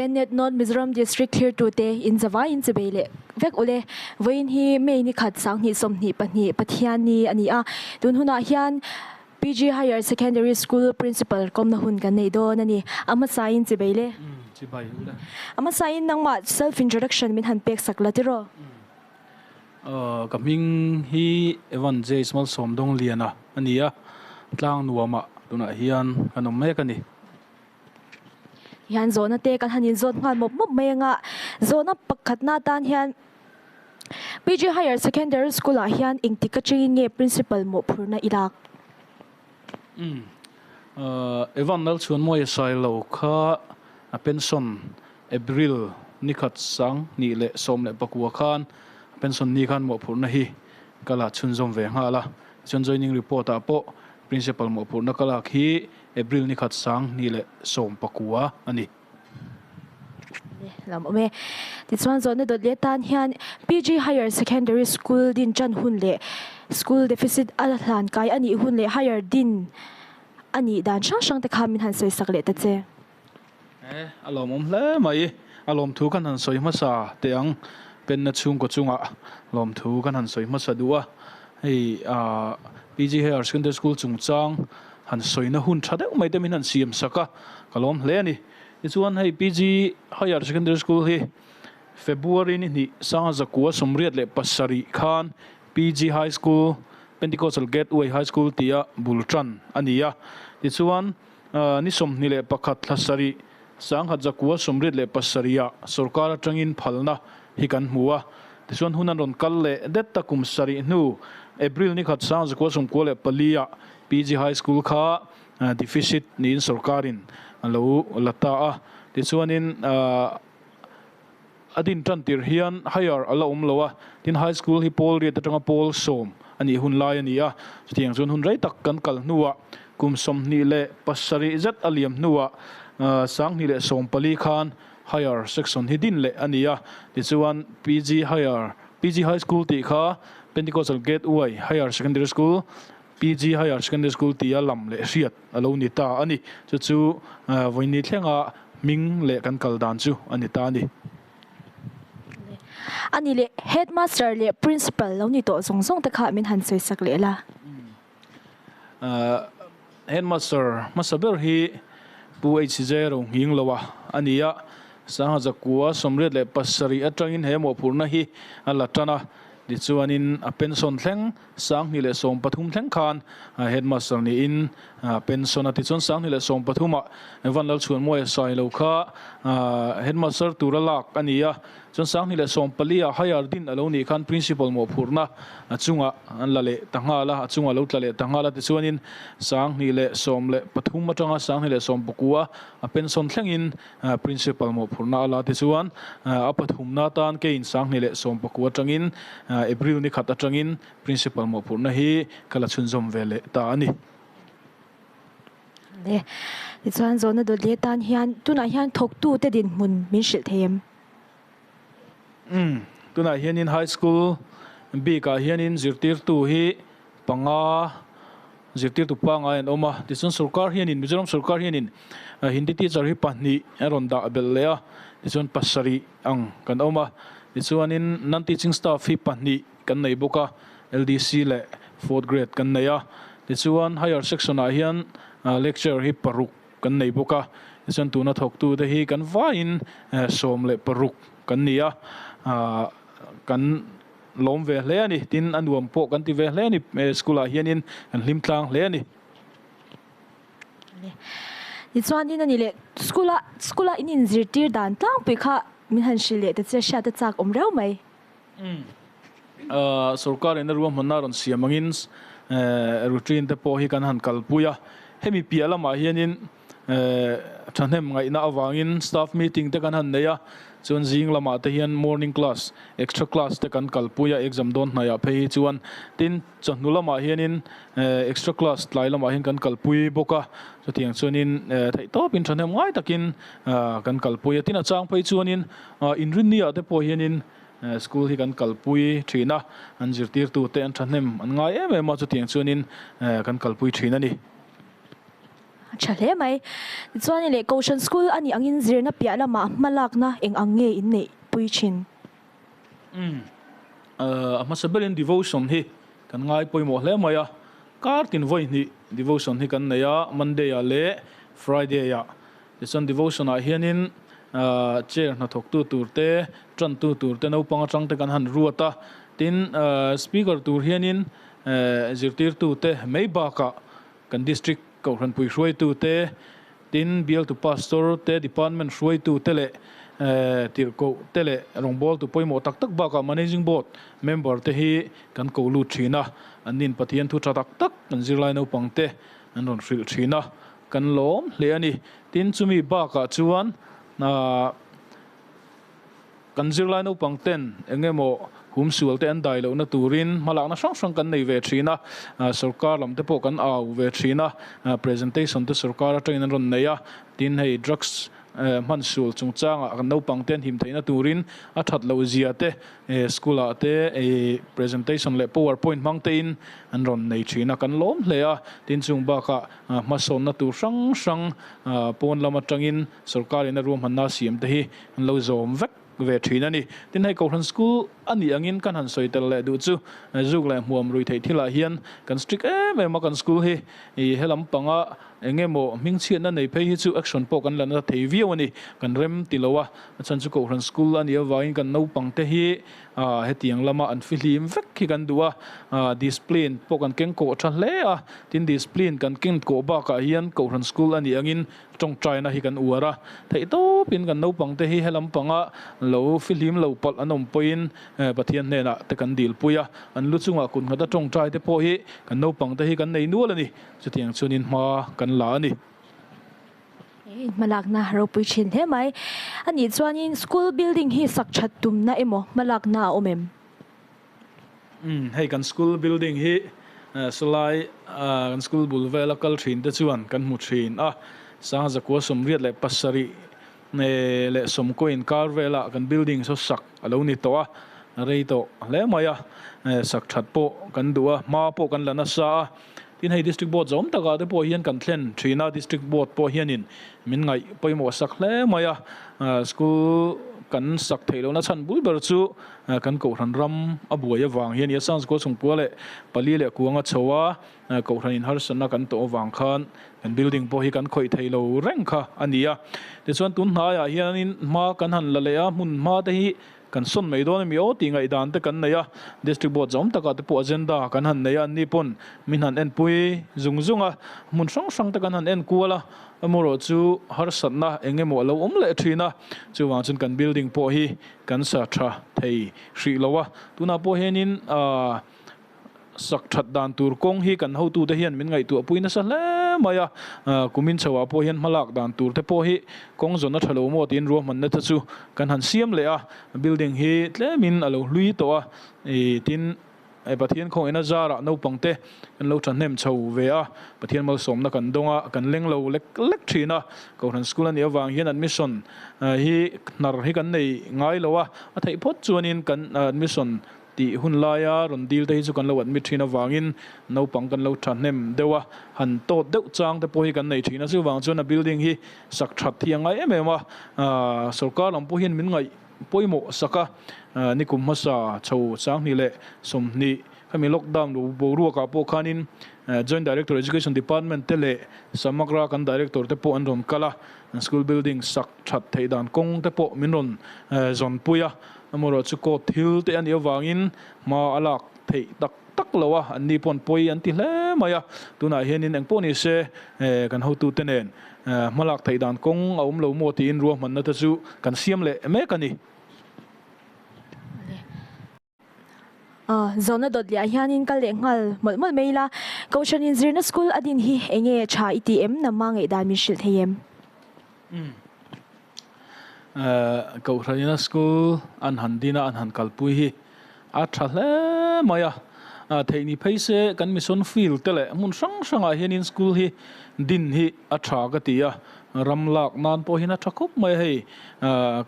Pennet North Mizoram District thlirtute in zavaiin chibei leh vek ule. Vawiin hi May ni khat 20 22 Pathianni a ni a. Tun hunah hian PG Higher Secondary School Principal kawmna hun kan nei dawn a ni. A hmasain chibei le. Chibei ule. A hmasain nangmah self introduction min han pek sak la tiraw? Ka hming hi Evan J Malsawmdawngliana a ni a, tlang nuamah tunah hian kan awm mek a ni. Hian zawhna te kan han inzawt nghal mawp mawp mai anga zawhna pakhatna atan hian PG Higher Secondary School ah hian engtik atangin nge Principal mawhphurhna i lak? Umm Evan Lalchhuanmawia Sailo kha a pension April nikhat 2019 khan a pension ni khan mawhphurhna hi ka la chhunzawm ve nghal a, tichuan joining report ah pawh Principal mawhphurhna ka lak hi April ni khat 2019 a ni. Lam awm e. Tichuan zawhna dawt leh tan hian PG Higher Secondary School din tan hun leh School deficit a hlan kai a nih hun leh Higher din a nih dan hrang hrang te kha min han sawi sak leh ta che. E, a lawmawm hle mai. A lawmthu kan han sawi hmasa teh ang. Penna chhungkaw chungah lawmthu kan han sawi hmasa duh a. Hei PG Higher Secondary School chungchang han sawina hun tha deuh mai te min han siam sak a, ka lawm hle a ni. Tichuan hei PG Higher Secondary School hi February ni hnih 1987 khan PG High School, Pentecostal Gateway High School tia bul tan a ni a. Tichuan ni 21 thla sarih 1987 ah sorkar atangin phalna hi kan hmu a. Tichuan hun an rawn kal leh det ta kum sarih hnu April ni khat 1994 ah PG High School kha deficit niin sorkarin a lo la ta a. Tichuanin a din tan tirh hian higher a la awm lo a, tin high school hi pawl riat atanga pawl sawm a nih hun lai a ni a. Chutiang chuan hun rei tak kan kal hnuah kum 27 zet a liam hnuah 2014 khan higher section hi din leh a ni a. Tichuan PG Higher, PG High School tih kha Pentecostal Gateway Higher Secondary School, PG Higher Secondary School tia lam leh hriat a lo ni ta a ni. Chu chu vawiin thlenga hming leh kan kal dan chu a ni ta a ni. A ni leh Headmaster leh Principal lo ni tawh zawng zawng te kha min han sawi sak leh la. Headmaster hmasa ber hi Pu HJ Rohnging Loa a ni a, 1987 atangin he mawhphurhna hi a la tan a, tichuanin a pension thleng 2013 thleng khan Headmaster niin pension a tichuan 2013 ah Van Lalchhuanmawia Sailo kha Headmaster tura lak a ni a, Chuan 2014 ah Higher din a lo nih khan Principal mawhphurhna a chungah an la leh ta nghal a, a chungah lo tla leh ta nghal a. Tichuanin 2013 atanga 2019 a pension thlengin Principal mawhphurhna a la. Tichuan a pathumna atan keiin 2019 atangin April ni khat atangin Principal mawhphurhna hi ka la chhunzawm ve leh ta a ni. Le, tichuan zawhna dawt leh tan hian tunah hian thawktute dinhmun min hrilh thei em? Umm, tunah hianin high school bikah hianin zirtirtu hi panga zirtirtu pangai an awm a, tichuan sorkar hianin Mizoram sorkar hianin Hindi teacher hi pahnih a rawn dah belh leh a, tichuan pasarih ang kan awm a, tichuanin non teaching staff hi pahnih kan nei bawk a, LDC leh fourth grade kan nei a, tichuan higher section ah hian lecturer hi paruk kan nei bawk a, tichuan tuna thawktute hi kan vaiin 16 kan ni a, kan lawm ve hle a ni, tin a nuam pawh kan ti ve hle a ni, school ah hianin kan hlim tlang hle a ni. Tichuanin a ni leh school a school a in inzirtir dan tlangpui kha min han hrilh leh ta che hriat a chak awm reuh mai. Sorkar in a ruahmanna rawn siam angin routine te pawh hi kan han kalpui a, hemi piah lamah hianin thahnem ngaihna avangin staff meeting te kan han nei a, chuan zing lamah te hian morning class, extra class te kan kalpui a exam dawn hnaiah phei hi chuan tin chawhnu lamah hianin extra class tlai lamah hian kan kalpui bawk a, chutiang chuanin theihtawpin thahnem ngai takin kan kalpui a, tin a chang phei chuanin inrinni-ah te pawh hianin School hi kan kalpui thin a, an zirtirtute an thahnem an ngai em em a, chutiang chuanin kan kalpui thin a ni. A tha hle mai. Tichuan i leh Kohhran School a nih angin zirna piah lamah hmalakna eng ang nge in neih pui thin? Umm. A hmasa berin devotion hi kan ngai pawimawh hle mai a. Kar tin vawi hnih devotion hi kan nei a, Monday ah leh Friday ah. Tichuan devotion ah hianin chair hnathawktu tur te, tantu tur te, naupang atang te kan han ruat a. Tin, speaker tur hianin zirtirtu te mai bakah kan district kohhranpui hruaitu te, tin bialtu pastor te, department hruaitu te leh tirhkoh te leh rawngbawltu pawimawh tak tak bakah managing board member te hi kan ko lut thin a, an nin Pathian thu tha tak tak kan zirlai naupang te an rawn hrilh thin a, kan lawm hle a ni. Tin chumi bakah chuan Kan zirlai naupang ten eng emaw humsual te an dai lohna turin hmalakna hrang hrang kan nei ve thin a, sorkar lam te pawh kan au ve thin a, presentation te sorkar atangin an rawn nei a, tin hei drugs hmansual chungchangah kan naupang te an him theihna turin a that loh zia te school ah te presentation leh power point hmang tein an rawn nei thin a, kan lawm hle a, tin chung bakah hmasawnna tur hrang hrang pawn lam atangin Sorkar in a ruahmanna siam te hi an lo zawm vek ve thin a ni. Tin hei Kohhran School a nih angin kan han sawi tel leh duh chu zuk leh hmuam rui theih thilah hian kan strict em em a kan school hi i helam panga eng emaw hmingchhiatna nei phei hi chu action pawh kan la nasa thei viau a ni. Kan rem ti lo a, a chhan chu Kohhran School a nih avangin kan naupang te hi Hetiang lama an fihlim vek hi kan duh a, discipline pawh kan keng kawh tha hle a, tin discipline kan keng kawh bakah hian Kohhran School a nih angin tawngtaina hi kan uar a, theihtawpin kan naupangte hi helam panga lo fihlim lo palh an awm pawhin Pathian hnenah te kan dilpui a, an lu chungah kut nghata tawngtai te pawh hi kan naupangte hi kan nei nual a ni, chutiang chuanin hma kan la a ni. Hmalakna ropui thin hle mai. A nih chuanin school building hi sak that tumna emaw hmalakna a awm em? Umm, hei kan school building hi sawlai kan school bul vela kal thin te chuan kan hmu thin a, Sangzakua 87 leh sawmkaw inkar vela kan building saw sak a lo ni tawh a, rei tawh hle mai a, sak that pawh kan duh a, hma pawh kan la nasa a. Tin hei District Board zawm takah te pawh hian kan thlen thin a, District Board pawh hianin min ngaih pawimawh sak hle mai a, school kan sak theih lohna chhan bul ber chu kan Kohhran ram a buai avang hian Yasang School chhungkua leh pali leh kuanga chho a, Kohhran in harsatna kan tawh avang khan kan building pawh hi kan khawih thei lo reng kha a ni a. Tichuan tun hnaiah hianin hma kan han la leh a, hmun hma te hi Kan sawn mai dawn emi aw tih ngaihdan te kan nei a, District Board zawm takah te pawh agenda kan han nei a, anni pawn min han enpui zung zung a, hmun hrang hrang te kan han enkual a, amaherawh chu harsatna eng emaw a lo awm leh thin a, chuvang chuan kan building pawh hi kan sa tha thei hrih lo a, tunah pawh hianin aah. Sak that dan tur kawng hi kan hotute hian min ngaihtuahpui nasa hle mai a, kumin chhoah pawh hian hmalak dan tur te pawh hi kawng zawn a tha lo maw tiin ruahmanna te chu kan han siam leh a, building hi tlemin a lo hlui tawh a, tin Pathian khawngaihna zarah naupang te kan lo thahnem chho ve a, Pathian malsawmna kan dawng a, kan leng lo lek lek thin a, Kohhran School a nih avang hian admission hi hnar hi kan nei ngai lo a, a theih phawt chuanin kan admission Tih hun laia rawn dil te hi chu kan lo admit thin avangin naupang kan lo thahnem deuh a, han tawt deuh chang te pawh hi kan nei thin a, chuvang chuan a building hi sak that hi a ngai em em a, sorkar lam pawh hian min ngaih pawimawh sak a, nikum hmasa chho 2020 khami lockdown lo boruakah pawh khanin Joint Director Education Department te leh Samagra kan Director te pawh an rawn kal a, school building sak that theih dan kawng te pawh min rawn zawnpui a. Amaherawh chu court thil te a nih avangin hma a lak theih tak tak lo a, anni pawn pawi an ti hle mai a, tunah hianin engpawh ni se kan hotute nen hma lak theih dan kawng a awm lo maw tiin ruahmanna te chu kan siam leh mek a ni. Zawhna dawt leh ah hianin kal leh nghal mawlh mawlh mai ila, Kohhran inzirna school a din hi enge tha i ti em? Namma ngaihdan min hrilh thei em? Kohhranina school an han din a, an han kalpui hi a tha hle mai a. Theih ni phei se kan mission field te leh hmun hrang hrangah hianin school hi din hi a tha ka ti a. Ram lak nan pawh hian a tha khawp mai a hei.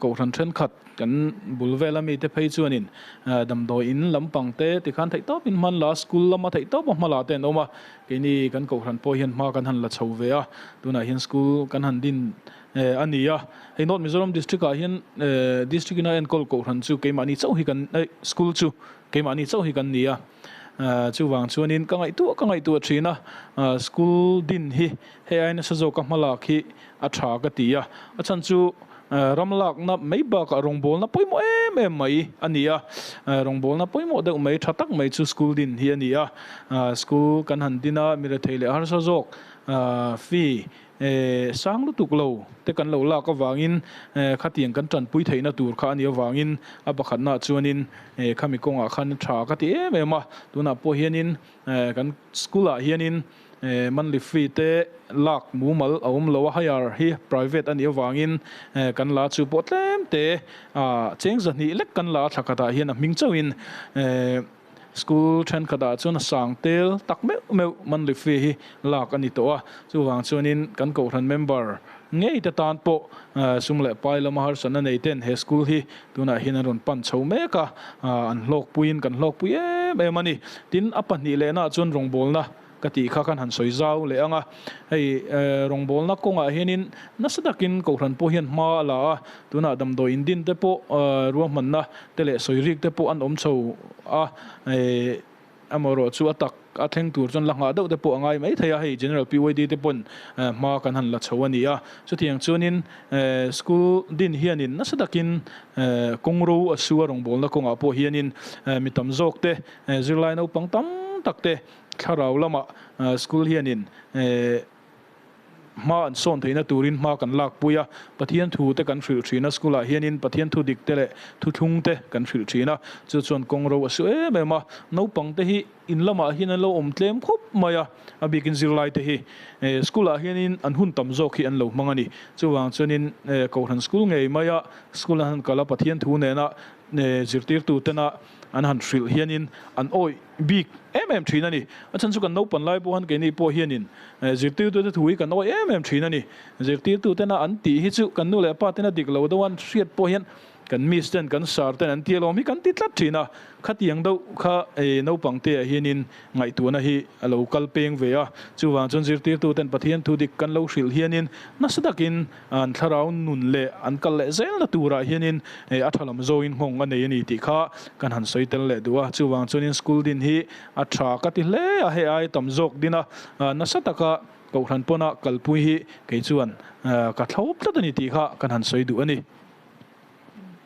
Kohhran thenkhat kan bul vela mite phei chuanin damdawi in lampang te tikhan theih tawpin hman la a, school lama theih tawpa hma la te an awm a. Keini kan kohhran pawh hian hma kan han la chho ve a, tunah hian school kan han din a ni a. Hei North Mizoram District ah hian District ina enkawl kohhran chu keimahni chauh hi kan school chu keimahni chauh hi kan ni a. Chuvang chuanin ka ngaihtuah ka ngaihtuah thin a, school din hi hei ai nasa zawka hma lak hi a tha ka ti a. A chhan chu ram lakna mai bakah rawngbawlna pawimawh em em mai a ni a, rawngbawlna pawimawh deuh mai tha tak mai chu school din hi a ni a. School kan han din a, mi rethei leh harsa zawk fee Sang lutuk lo te kan lo lak avangin khatiang kan tanpui theihna tur kha a nih avangin a pakhatnaah chuanin khami kawngah khan tha ka ti em em a. Tunah pawh hianin kan school ah hianin monthly fee te lak mumal a awm lo a, higher hi private a nih avangin kan la chu pawh tlem te cheng 200 lek kan la a thla khatah hian a hming chauhin School thenkhatah chuan a sang tel tak meuh meuh monthly fee hi lak a ni tawh a, chuvang chuanin kan kohhran member ngei te tan pawh sum leh pai lama harsatna nei ten he school hi tunah hian an rawn pan chho mek a, an hlawkpuiin kan hlawkpui em em a ni. Tin, a pahnih lehnaah chuan rawngbawlna Ka tih kha khan han sawi zau leh ang a, hei rawngbawlna kawngah hianin nasa takin Kohhran pawh hian hma a la a, tunah damdawi indin te pawh ruahmanna te leh sawi rik te pawh an awm chho a, amaherawh chu a tak a thleng tur chuan la nghah deuh te pawh a ngai mai thei a, hei General PYD te pawn hma kan han la chho a ni a, chutiang chuanin school din hianin nasa takin kawngro a su a rawngbawlna kawngah pawh hianin mi tam zawk te zirlai naupang tam tak te Thlarau lamah school hianin hma an sawn theihna turin hma kan lakpui a, Pathian thu te kan hrilh thin a, school ah hianin Pathian thu dik te leh thuthlung te kan hrilh thin a, chu chuan kawng ro a su em em a, naupang te hi in lamah hian an lo awm tlem khawp mai a, a bikin zirlai te hi school ah hianin an hun tam zawk hi an lo hmang a ni. Chuvang chuanin Kohhran school ngei maia school an han kal a, Pathian thu nena zirtirtu tena an han hrilh hianin an awih bik em em thin a ni. A chhan chu kan naupan lai pawh han keini pawh hianin zirtirtute thu hi kan awih em em thin a ni. Zirtirtutena an tih hi chu kan nu leh pa tena dik lo deuh an hriat pawh hian kan miss ten kan sir ten an ti alawm hi kan ti tlat thin a. Khatiang deuh kha naupang te ah hianin ngaihtuahna hi a lo kal peng ve a. Chuvang chuan zirtirtuten Pathian thu dik kan lo hrilh hianin nasa takin An thlarau nun leh an kal leh zelna turah hianin a tha lam zawngin nghawng a nei a ni tih kha kan han sawi tel leh duh a. Chuvang chuanin school din hi a tha ka ti hle a, hei ai tam zawk din a, nasa taka Kohhran pawna kalpui hi kei chuan ka thlawp tlat a ni tih kha kan han sawi duh a ni.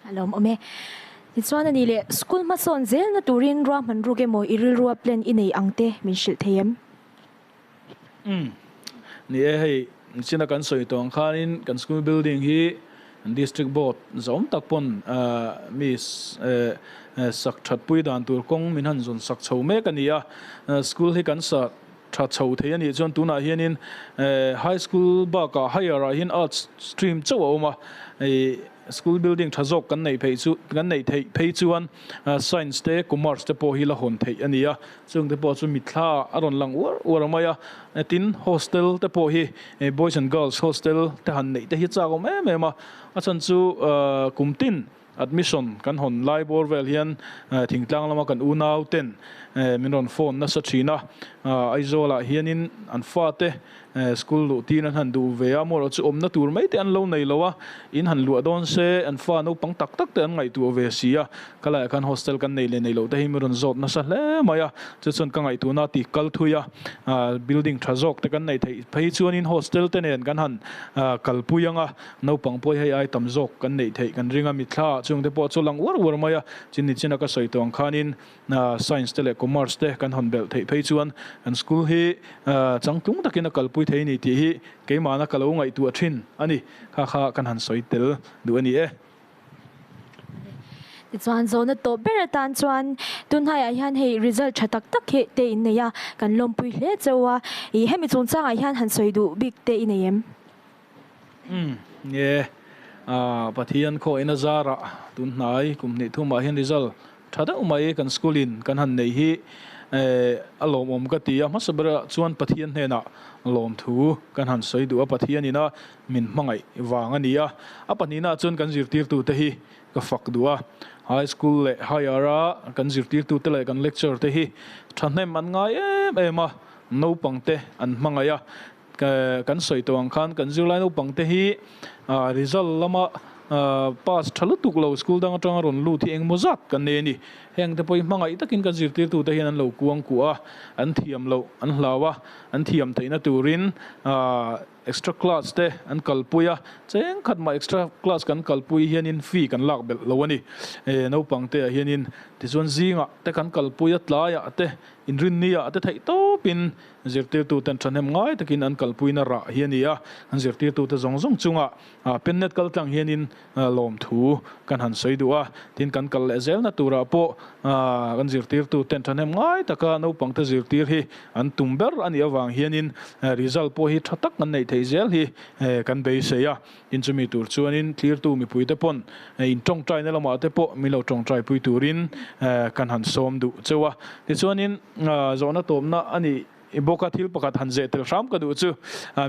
A lawmawm e. Tichuan a nih leh school hmasawn zelna turin ruahman ruk emaw i rilrua plan i nei ang te min hrilh thei em? Umm. Ni e, hei china kan sawi tawh ang khanin kan school building hi district board zawm tak pawn mi sak that pui dan tur kawng min han zawn sak chho mek a ni a. School hi kan sa tha chho thei a nih chuan tunah hianin high school bakah higher ah hian arts stream chauh a awm a. School building tha zawk kan neih phei chu kan neih theih phei chuan science te commerce te pawh hi la hawn theih a ni a. Chung te pawh chu mitthla a rawn lang uar uar mai a, tin hostel te pawh hi boys and girls hostel te han neih te hi chak awm em em a, a chhan chu kum tin admission kan hawn lai bawr vel hian thingtlang lama kan unau ten min rawn phone nasa thin a, Aizawl ah hianin an fate School luh tir an han duh ve a, amaherawh chu awmna tur mai te an lo nei lo a, in han luah dawn se an fa naupang tak tak te an ngaihtuah ve si a, ka laiah khan hostel kan nei leh nei loh te hi min rawn zawt nasa hle mai a, chu chuan ka ngaihtuahna a ti kal thui a, building tha zawk te kan neih theih phei chuanin hostel te nen kan han kalpui ang a, naupang pawh hi hei ai tam zawk kan neih theih kan ring a, mitthla ah chung te pawh a chaw lang uar uar mai a, chin nichina ka sawi tawh ang khanin Science te leh Commerce te kan hawn belh theih phei chuan kan school hi changtlung takin a kalpui thei a ni tih hi keimahna ka lo ngaihtuah thin a ni. Kha kha kan han sawi tel duh a ni e. Tichuan zawhna tawp ber atan chuan tunhnaiah hian hei result tha tak tak hi te in nei a, kan lawmpui hle cheu a, ih hemi chungchangah hian han sawi duh bik te i nei em? Umm nge Pathian khawina zarah tunhnai kum hnih thumah hian result Tha deuh mai kan school in kan han nei hi A lawmawm ka ti a, hmasa berah chuan Pathian hnenah lawmthu kan han sawi duh a, Pathianin a min hmangaih vang a ni a. A pahnihnaah chuan kan zirtirtute hi ka fak duh a, High School leh Higher a kan zirtirtute leh kan lecturer te hi thahnem an ngai em em a, naupangte an hmangaih a. Kan sawi tawh ang khan kan zirlai naupangte hi result lama pass tha lutuk lo school dang atanga rawn lut hi engmaw zat kan nei a ni. Heng te pawh hi hmangaih takin kan zirtirtute hian an lo kuang kuah a, an thiam loh an hlau a, an thiam theihna turin extra class te an kalpui a, cheng khat mah extra class kan kalpui hianin fee kan lak belh lo a ni. Naupangte ah hianin tichuan zingah te kan kalpui a, tlaiah te inrinniah te theih tawpin Zirtirtuten thahnem ngai takin an kalpuina rah hi a ni a, an zirtirtute zawng zawng chunga Pennet kal tlang hianin lawmthu kan han sawi duh a, tin kan kal leh zelna turah pawh kan zirtirtuten thahnem ngai taka naupangte zirtir hi an tum ber a nih avang hianin result pawh hi tha tak kan neih theih zel hi kan beisei a, tin chumi tur chuanin tlirtu mipuite pawn in tawngtaina lamah te pawh min lo tawngtaipui turin kan han sawm duh cheu a, tichuanin. Zawhna tawpna a nih bawk a, thil pakhat han zeh tel hram ka duh chu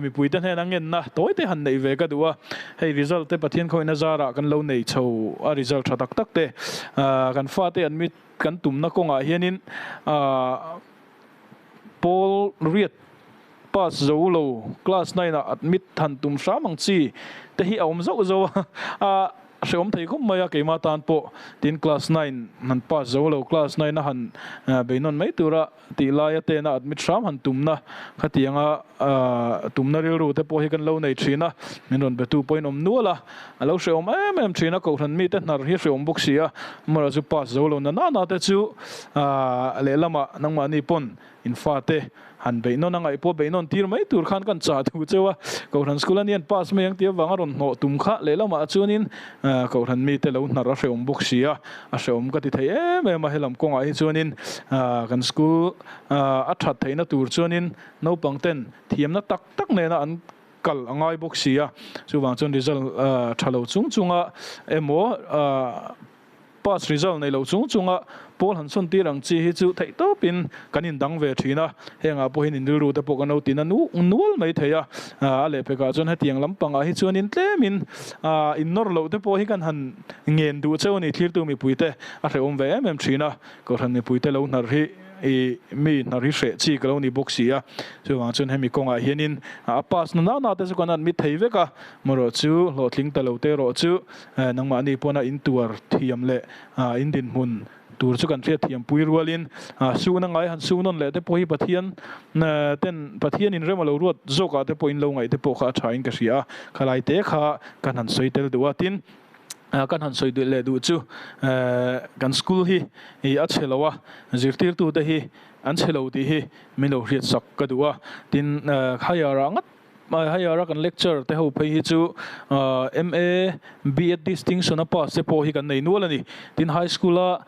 mipuite hnena ngenna tawi te han neih ve ka duh a, hei result te Pathian khawihna zarah kan lo nei chho a result tha tak tak te kan fate an mit kan tumna kawngah hianin pawl riat pass zo lo class nine ah admit han tum hram ang chi te hi a awm zauh zauh a. A hrehawm thei khawp mai a, keimah tan pawh tin class nine han pass zo lo, class nine a han beinawn mai tura tih laia tena admit hram han tumna khatianga tumna rilru te pawh hi kan lo nei thin a, min rawn betu pawhin awm nual a, a lo hrehawm em em thin a, kohhran mite hnar hi hrehawm bawk si a, amaherawhchu chu pass zo lo na nana te chu lehlamah nangmahni pawn In fate han beihnawn a ngaih pawh beihnawn tir mai tur khan kan chah thu cheu a, Kohhran school a ni an pass mai ang tih avanga rawn hnawh tum kha lehlamah chuanin Kohhran mite lo hnar a hrehawm bawk si a, a hrehawm ka ti thei em em a, helam kawngah hi chuanin kan school a that theihna tur chuanin naupang ten thiamna tak tak nena an kal a ngai bawk si a, chuvang chuan result tha lo chung chunga emaw Pass result nei lo chung chunga pawl han sawn tir ang chi hi chu theih tawpin kan indang ve thin a, hengah pawhin in rilru te pawh kan lo tina nual mai thei a, a lehpekah chuan hetiang lampangah hi chuanin tlemin innawr loh te pawh hi kan han ngen duh cheu a ni, thlirtu mipuite a hrehawm ve em em thin a, Kohhran mipuite lo hnar hi I mi hnar hi hreh chi ka lo ni bawk si a, chuvang chuan hemi kawngah hianin a pass na nana te chu kan admit thei vek a, marawh chu hlawhtling ta lo te erawh chu nangmahni pawna in tuar thiam leh in dinhmun tur chu kan hriat thiam pui rualin suhna ngai han suh nawn leh te pawh hi Pathian ten Pathian in rem a lo ruat zawkah te pawh in lo ngaih te pawh kha a tha in ka hria a, khalai te kha kan han sawi tel duh a, tin. Kan han sawi duh leh duh chu kan school hi a chhe lo a, zirtirtute hi an chhe lo tih hi min lo hriatsak ka duh a. Tin, higher ah ngat higher a kan lecture te ho phei hi chu MA, BEd distinction a pass te pawh hi kan nei nual a ni. Tin, high school a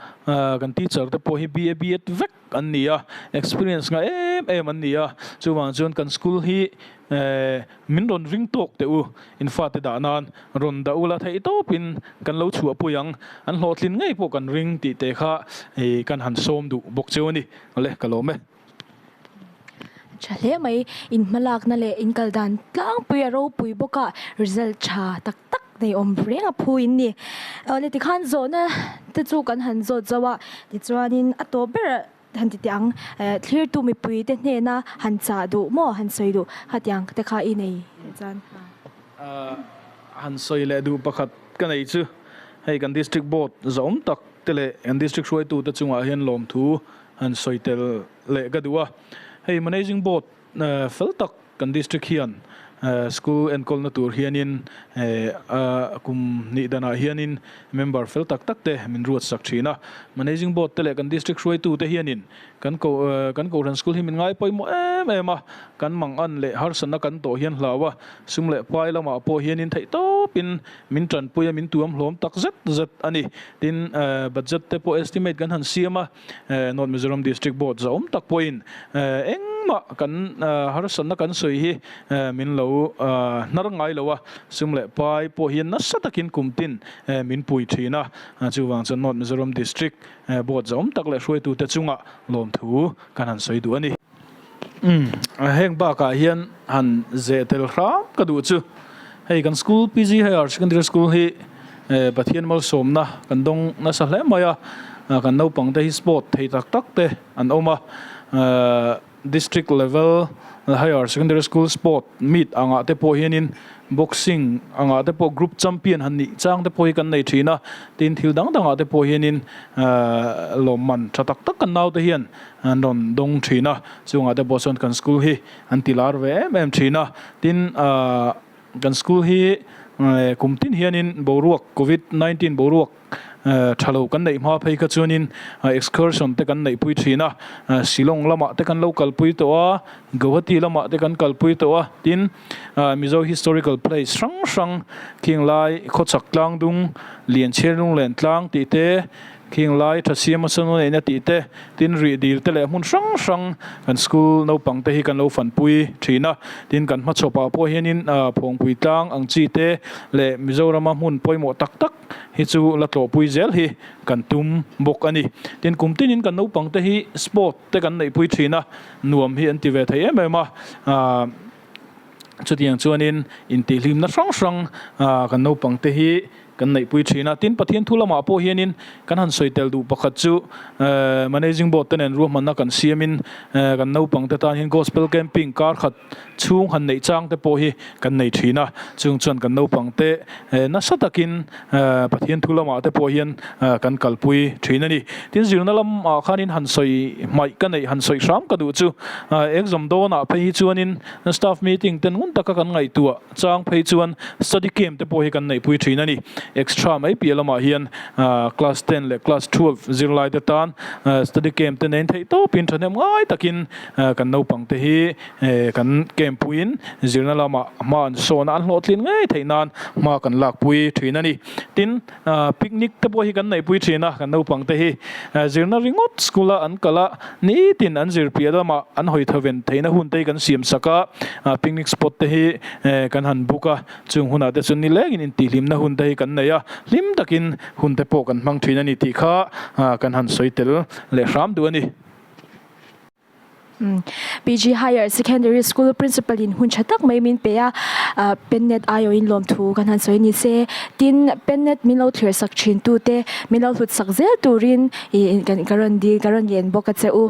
kan teacher te pawh hi BA, BEd vek an ni a, experience ngah em em an ni a. Chuvang chuan kan school hi Min rawn ring tawk teh u, in fate dah nan rawn dah ula theih tawpin kan lo chhuahpui ang, an hlawhtlin ngei pawh kan ring tih te kha kan han sawm duh bawk cheu a ni. Awle, ka lawm e. Tha hle mai, in hmalakna leh in kal dan tlangpui a ropui bawk a, result tha tak tak nei awm reng a phu in ni. Awle tikhan zawhna te chu kan han zawt zauh a, tichuanin a tawp ber Han ti teh ang, thlirtu mipuite hnena han chah duh maw, han sawi duh khatiang te kha i nei chuan. Han sawi leh duh pakhat ka nei chu hei kan District Board zawm tak te leh kan District hruaitute chungah hian lawmthu han sawi tel leh ka duh a. Hei Managing Board Fel tak kan district hian school enkawlna tur hianin kum hnih danah hianin member fel tak tak te min ruat sak thin a. Managing board te leh kan district hruaitu te hianin kan ko kan kohhran school hi min ngai pawimawh em em a. Kan mang an leh harsatna kan tawh hian hlau a, sum leh pai lamah pawh hianin theihtawpin min tanpui a, min tuam hlawm tak zet zet a ni. Tin, budget te pawh estimate kan han siam a, North Mizoram District Board zahawm tak pawhin engmah kan harsatna kan sawi hi min lo hnar ngai lo a, sum leh pai pawh hian nasa takin kum tin min pui thin a, chuvang chuan North Mizoram District Board zahawm tak leh hruaitute chungah lawmthu kan han sawi duh a ni. Umm heng bakah hian han zeh tel hram ka duh chu hei kan school PG Higher Secondary School hi Pathian malsawmna kan dawng nasa hle mai a, kan naupang te hi sport thei tak tak te an awm a, district level higher secondary school sport meet angah te pawh hianin Boxing angah te pawh group champion han nih chang te pawh hi kan nei thin a, tin thil dang dangah te pawh hianin lawmman tha tak tak kan naute hian an rawn dawng thin a, chungah te pawh chuan kan school hi an ti lar ve em em thin a, tin kan school hi kum tin hianin boruak covid 19 boruak Tha lo kan neih hma phei kha chuanin excursion te kan neihpui thin a, Shillong lamah te kan lo kalpui tawh a, Guwahati lamah te kan kalpui tawh a, tin Mizo historical place hrang hrang khing lai Khawchhak tlang dung, Lianchhiar lunglen tlang tih te, khing lai Thasiama Sanu neihna tih te, tin rih dil te leh hmun hrang hrang kan school naupang te hi kan lo fanpui thin a, tin kan hmachhawpah pawh hianin Phawngpui tlang ang chi te leh Mizorama hmun pawimawh tak tak, hi chu la tlawhpui zel hi kan tum bawk a ni. Tin, kum tinin kan naupang te hi sport te kan neihpui thin a, nuam hi an ti ve thei em em a. Chutiang chuanin intihhlimna hrang hrang kan naupang te hi kan neihpui thin a. Tin, Pathian thu lamah pawh hianin kan han sawi tel duh pakhat chu Managing Board te nen ruahmanna kan siamin kan naupang te tan hian Gospel Camping kar khat chhung han neih chang te pawh hi kan nei thin a, chung chuan kan naupang te nasa takin Pathian thu lamah te pawh hian kan kalpui thin a ni. Tin, zirna lamah khanin han sawi hmaih ka neih han sawi hram ka duh chu exam dawnah phei hi chuanin staff meeting te ngun taka kan ngaihtuah chang phei chuan study camp te pawh hi kan neihpui thin a ni. Extra mai piah lamah hian class ten leh class 12 zirlai te tan study camp te nein theih tawpin thahnem ngai takin kan naupang te hi Kan camp puiin zirna lamah hma an sawn a, an hlawhtlin ngei theih nan hma kan lakpui thin a ni. Tin, picnic te pawh hi kan neihpui thin a, kan naupang te hi zirna ringawt school a an kal a, nitin an zir piah lamah an hawi thaven theihna hun te hi kan siam sak a, picnic spot te hi kan han book a, chung hunah te chuan nilengin intihhlimna hun te hi kan nei a, hlim takin hun te pawh kan hmang thin a ni tih kha kan han sawi tel leh hram duh a ni. PG Higher Secondary School Principal in hun tha tak mai min pe a, Pennet aiawhin lawmthu kan han sawi ni se. Tin, Pennet min lo thlir sak thin tute min lo hlut sak zel turin ka rawn dil ka rawn ngen bawk a che u.